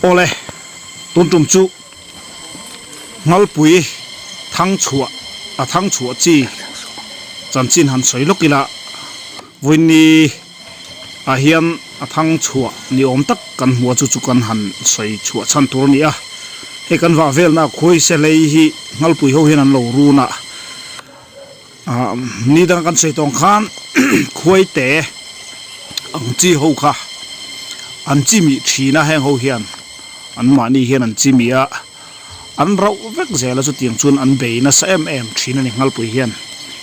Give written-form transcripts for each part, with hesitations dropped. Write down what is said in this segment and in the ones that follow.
Awle, tun tum chu Nghalpui thang chhuah a thang chhuah chi chanchin han sawi lawk ila, vawiinni ah hian a thang chhuah ni awm tak kan hmu a chu chu kan han sawi chhuah chhan tur a ni a, hei kan vah velna khuai se hlei hi Nghalpui ho hian an lo run a. Ni dang kan sawi tawng khan khuai te ang chi ho kha an chi mih thin a heng ho hian an mahni hian an chi mih a an rauh vek zel a chutiang chuan an bei nasa em em thin a ni Nghalpui hian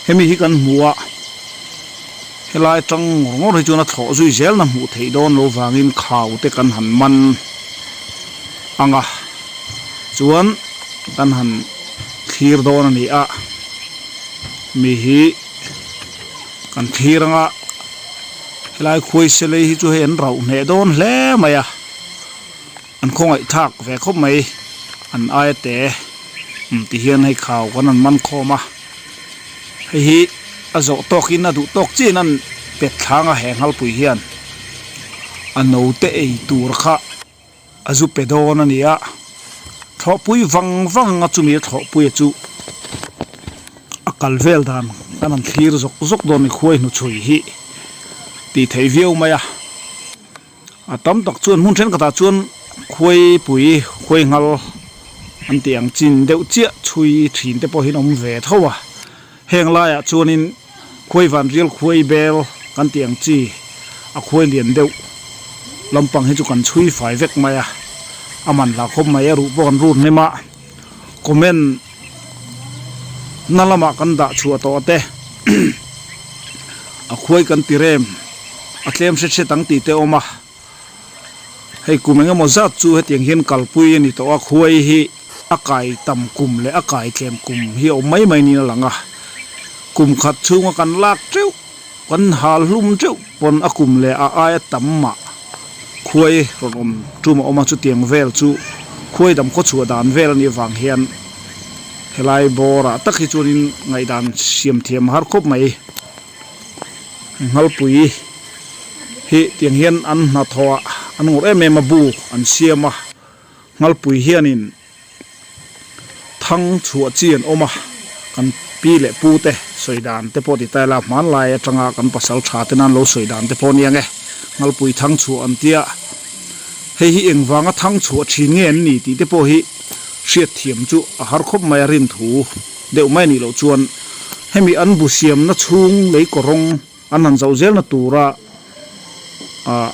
hemi hi kan hmu a helai atang ngawr ngawr hi chuan a thlawh zui zel na hmuh theih dawn lo vangin khau te kan han man ang a chuan kan han thlir dawn a ni a. Mi hi kan thlir anga helai khuai selei hi chu hei an rauh hneh dawn hle mai a an khawngaih thlak ve khawp mai an aia te umm ti hian hei khau kan rawn man khawm a hei hi a zawh tawkin a duh tawk chiahin an pet thlang a he nghalpui hian a naute ei tur kha. A zu pe dawn a ni a, thlawhpui vang vang a chumi a thlawhpuia chu a kal vel dan kan han thlir zawk zawk dawn a ni khuai hnuchhui hi tih theih viau mai a, a tam tak chuan hmun thenkhatah chuan khuai pui khuai nghal an tih ang chin deuh chiah chhui thin te pawh hi an awm ve tho a, heng laiah chuanin. Khuai van rial khuai bel kan tih ang chi a khuai lian deuh lampang hi chu kan chhui fai vek mai a, a man hla khawp mai a ruh pawh kan rut hnem a, comment na lamah kan dah chhuah tawh te a khuai kan ti rem a tlem hret hret ang tih te a awm a. Hei kum eng emaw zat chu hetiang hian kalpui a ni tawh a, khuai hi a kai tam kum leh a kai tlem kum hi a awm mai mai niin a lang a, kum khat chhunga kan lak teuh, kan hal hlum teuh pawn a kum leh a aia tam mah khuai rawn awm tum a awm a, chutiang vel chu khuai dam khawchhuah dan vel a nih avang hian helai bawrah tak hi chuanin ngaihdan siam thiam a har khawp mai. Nghalpui hi tiang hian an hnathawh ah an ngawrh em em a bu an siam a Nghalpui hianin thang chhuah chi an awm a kan pi leh pu te sawi dan te pawh ti ta ila hmanlai atanga kan pasal tha te nan lo sawi dan te pawh ania nge Nghalpui thang chhuah an tia hei hi engvanga thang chhuah thin nge an ni tih te pawh hi hriatthiam chu a har khawp mai a rin thu. Deuh mai anih loh chuan hemi an bu siamna chhung lei kawrawng an han zauh zelna tura ah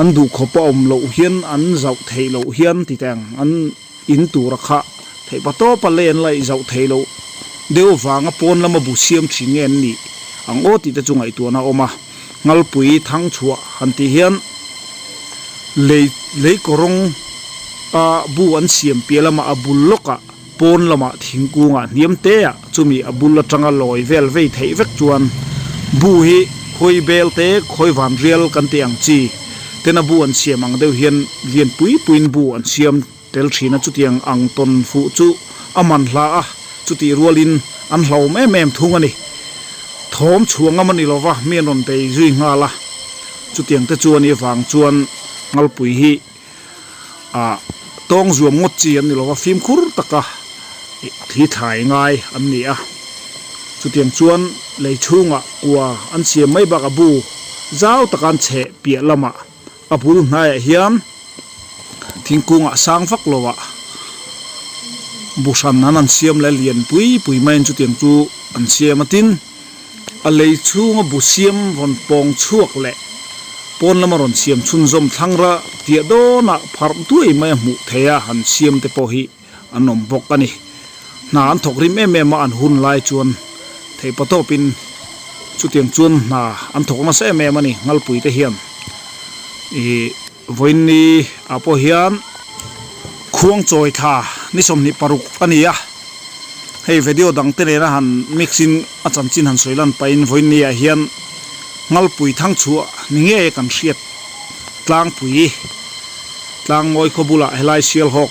an duh khawp a awm loh hian an zauh theih loh hian ti teh ang an in tura kha theih pa tawpa lei an laih zauh theih loh deuh avanga pawn lama bu siam thin nge an nih ang aw tih te chu ngaihtuahna a awm a, Nghalpui thangchhuah han tih hian lei lei kawrawng a bu an siam piah lama a bul lawkah Pawn lamah thingkungah hniam teah chumi a bul atanga lawi vel vei theih vek chuan bu hi khawi bel te khawi van rial kan tih ang chi tena bu an siam ang deuh hian lian pui puiin bu an siam tel thin a, chutiang ang tawn fuh chu a man hla a, chutih rualin an hlauhawm em em thung a ni. Thawm chhuah ngam a ni lova mi an rawn bei zui nghal a, chutiang te chu a nih avang chuan Nghalpui hi ah tawng zuam ngawt chi an ni lo va, fimkhur taka thli thlai ngai an ni a. Chutiang chuan lei chhungah kua an siam mai bakah bu zau taka an chheh piah lamah a bul hnaiah hian thingkungah sang vak lovah bu hran an an siam leh lian pui pui maiin chutiang chu an siam a. Tin, A lei chhunga bu siam rawn pawng chhuak leh pawn lama rawn siam chhunzawm thlangra tiah dawnah pharh duai mai a hmuh theih a, han siam te pawh hi an awm bawk a ni. Hna an thawk rim em em a, an hun lai chuan theihpatawpin chutiang chuan hna an thawk nasa em em a ni Nghalpui te hian. Ih vawiinni ah pawh hian Khuangchawi thla ni 26 a ni a. Hei video dang te nena han mix in a chanchin han sawi lan pahin vawiinni ah hian Nghalpui thangchhuah ni ngei kan hriat tlangpui tlangmawi khaw bulah helai Sialhawk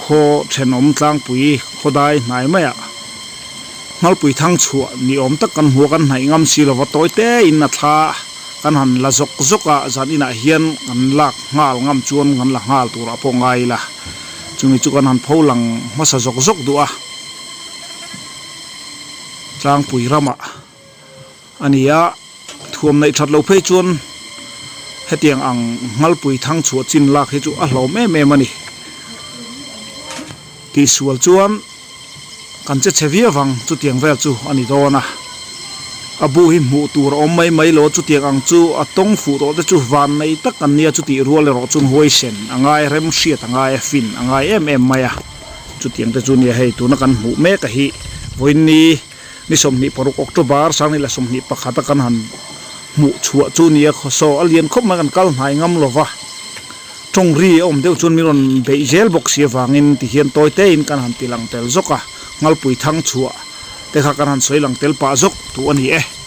khaw thenawm tlangpui khawdai hnai maiah Nghalpui thangchhuah ni awm tak kan hmu a kan hnaih ngam si lova tawi te in a thla. Kan han la zawk zawk a, zan inah hian kan lak nghal ngam chuan kan la nghal turah pawh ngai ila, chumi chu kan han pho lang hmasa zawk zawk duh a, tlangpui ramah a ni a, thuam neih that loh phei chuan hetiang ang nghalpui thang chhuah chin lak hi chu a hlawm em em a ni. Tihsual chuan kan che chhe viau vang chutiang vel chu a ni dawn a. A bu hi hmuh tur a awm mai mai lo, chutiang ang chu a tawng fuh tawh te chu van nei tak an nia, chutih rual erawh chuan huaisen a ngai, remhriat a ngai, a fin a ngai em em mai a. Chutiang te chu nia hei tuna kan hmuh mek a hi vawiinni ni 26 October 2021 a kan han hmuh chhuah chu nia saw a lian khawp mai kan kal hnai ngam lo va. Tawng ri a awm deuh chuan min rawn beih zel bawk si avangin ti hian tawi tein kan han ti lang tel zawk a, Nghalpui thang chhuah te kha kan han sawi lang tel pah zawk duh a ni e.